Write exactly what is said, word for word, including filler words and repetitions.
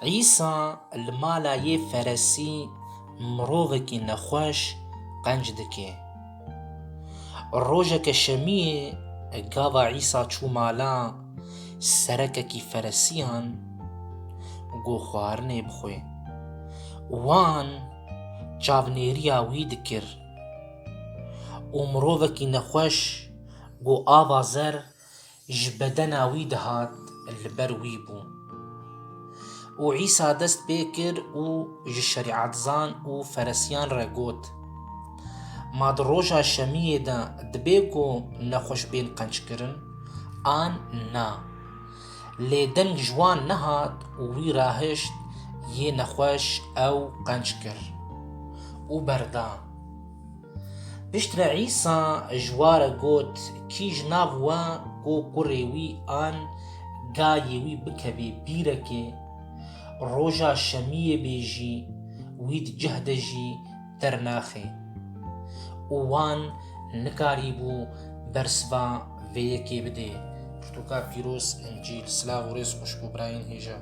Îsa li mala yê feresî mirovekî nexweş qenc dike. Rojeke şemiyê gava Îsa çû mala serekekî feresiyan ku xwarinê bixwe. Wan çavnêriya wî dikir û mirovekî nexweş ku ava zer ji bedena wî dihat li ber wî bû. Û Îsa dest pê kir û ji şerîetzan û feresiyan re got, Ma di roja şemiyê de dibê ku nexweş bên qenckirin an na? Lê deng ji wan nehat û wî rahişt, yê nexweş ew qenc kir û berda. Piştre Îsa ji wa re got, Kî ji nav we ku kurê wî an gayê wî bikevê bîrekê, roja şemiyê bê jî wî di cih de jî dernaxe. Û wan nikarîbû bersiva vê yekê bidê. Pirtûka pîroz, Încîl. Silav û rêz xweş bo birayên hêja.